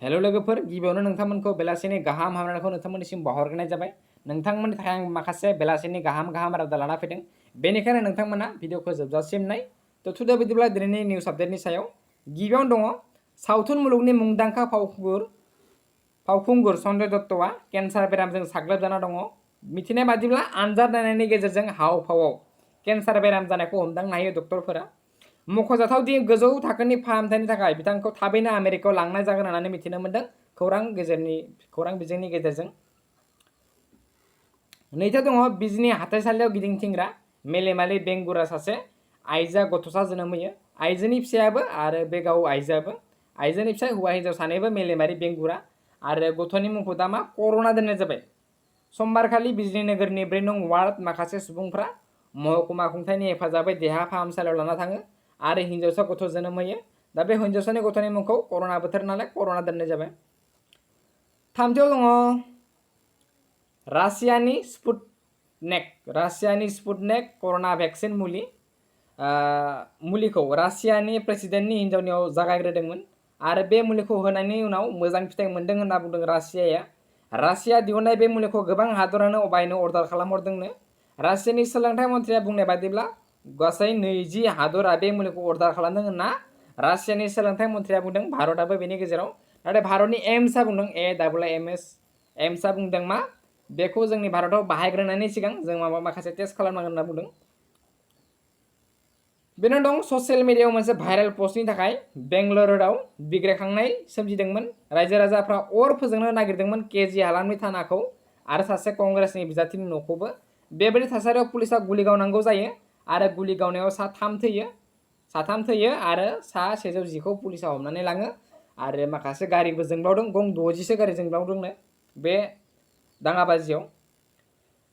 हेल' लोगोफोर, गिबियावनो नोंथांमोनखौ बेलासिनि गाहाम हामलायनायखौ नोंथांमोननिसिम बावहरग्रोनाय जाबाय। नोंथांमोननि थाखाय आं माखासे बेलासिनि गाहाम रादाब लाना फैदों। बेनिखायनो नोंथांमोना भिडिअखौ जोबजासिम नाय। थुदो बिदिब्ला दिनैनि निउस आपडेटनि सायाव गिबियावनो दङ सावथुन मुलुगनि मुंदांखा फावखुंगुर सन्जय दत्तआ केन्सार बेरामजों साग्लोबजाना दङ। मिथिनाय बादिब्ला आनजाद नायनायनि गेजेरजों हाव-भावाव केन्सार बेराम जानायखौ हमदांनो हायो डक्टरफोरा। मख'जाथाव दि गोजौ थाखोनि फाहामथायनि थाखाय बिथांखौ थाबैनो आमेरिकायाव लांनाय जागोन होननानै मिथिनो मोन्दों खौरां बिजोंनि गेजेरजों। नैथियाव दङ बिजनी हाथाइसालियाव गिदिंथिंग्रा मेलेमारि बेंगुरा सासे आइजोआ गथ'सा जोनोम होयो। आइजोनि फिसायाबो आरो बे गाव आइजोआबो आइजोनि फिसाय हौवा हिन्जाव सानैबो मेलेमारि बेंगुरा आरो गथ'नि मुंखौ दा मा कर'ना दोननाय जाबाय। समबारखालि बिजनी नोगोरनि 4 नं वार्ड माखासे सुबुंफ्रा महकुमा खुंथायनि हेफाजाबै देहा फाहामसालियाव लाना थाङो आरो हिन्जावसा गथ' जोनोम होयो। दा बे हिन्जावसानि गथ'नि मुंखौ कर'ना बोथोर नालाय कर'ना दोननाय जाबाय। थामथियाव दङ रासियानि स्पुटनिक कर'ना भेक्सिन मुलिखौ रासियानि प्रेसिडेन्टनि हिन्जावनियाव जागायग्रोदोंमोन आरो बे मुलिखौ होनायनि उनाव मोजां फिथाइ मोन्दों होनना बुंदों रासियाया। रासिया दिहुननाय बे मुलिखौ गोबां हादरानो बायनो अर्डार खालामहरदोंनो। रासियानि सोलोंथाइ मन्थ्रिया बुंनाय बादिब्ला गासै 20 हादरा बे मुलिखौ अर्डार खालामदों होनना रासियानि सोलोंथाइ मन्थ्रिया बुंदों। भारतआबो बेनि गेजेराव, नाथाय भारतनि एम्सआ बुंदों एम्सआ बुंदों मा बेखौ जोंनि भारतआव बाहायग्रोनायनि सिगां जों माखासे टेस्ट खालामनांगोन होनना बुंदों। बेनो दं ससियेल मिडियायाव मोनसे भाइरेल पस्टनि थाखाय बेंगलुरुआव बिग्रायखांनाय सोमजिदोंमोन। रायजो राजाफ्रा अर फोजोंनो नागिरदोंमन केजि हालामनि थानाखौ आरो सासे कंग्रेसनि बिजाथिनि न'खौबो। बेबायदि थासारियाव पुलिसा गुलि गावनांगौ जायो आरो गुलि गावनायाव साथाम थैयो आरो सा 110खौ पुलिसा हमनानै लाङो आरो माखासे गारिबो जोंब्लावदों। गं 60सो गारि जोंब्लावदोंनो बे दाङाबाजियाव।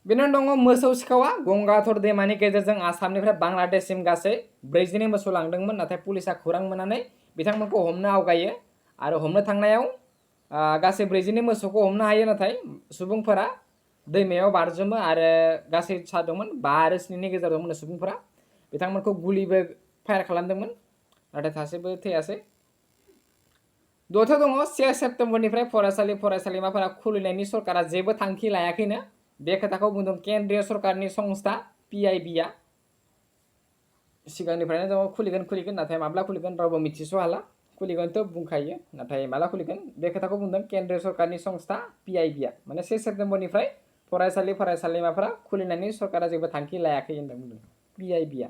बेनो दङ मोसौ सिखावा गंगाधर दैमानि गेजेरजों आसामनिफ्राय बांलादेशसिम गासै 42 मोसौ लांदोंमोन, नाथाय पुलिसा खौरां मोननानै बिथांमोनखौ हमनो आवगायो आरो हमनो थांनायाव गासै 42 मोसौखौ हमनो हायो, नाथाय सुबुंफोरा दैमायाव बारजुमो आरो गासै दंमोन 5 आरो 7नि गेजेराव दंमोन सुबुंफोरा। बिथांमोनखौ गुलिबो फायार खालामदोंमोन, नाथाय सासेबो थैयासै। दथियाव दङ 1 सेप्तेम्बरनिफ्राय फरायसालिमाफोरा खुलिनायनि सरकारा जेबो थांखि लायाखैनो। बे खोथाखौ बुंदों केन्द्रीय सरकारनि संस्था PIBआ। सिगांनिफ्रायनो दङ खुलिगोन, नाथाय माब्ला खुलिगोन रावबो मिथिस' हाला। खुलिगोनथ' बुंखायो, नाथाय माला खुलिगोन बे खोथाखौ बुंदों केन्द्रीय सरकारनि संस्था PIBआ। माने 1 सेप्तेम्बरनिफ्राय फरायसालिमाफोरा खुलिनायनि सरकारा जेबो थांखि लायाखै होनना बुंदों PIBआ।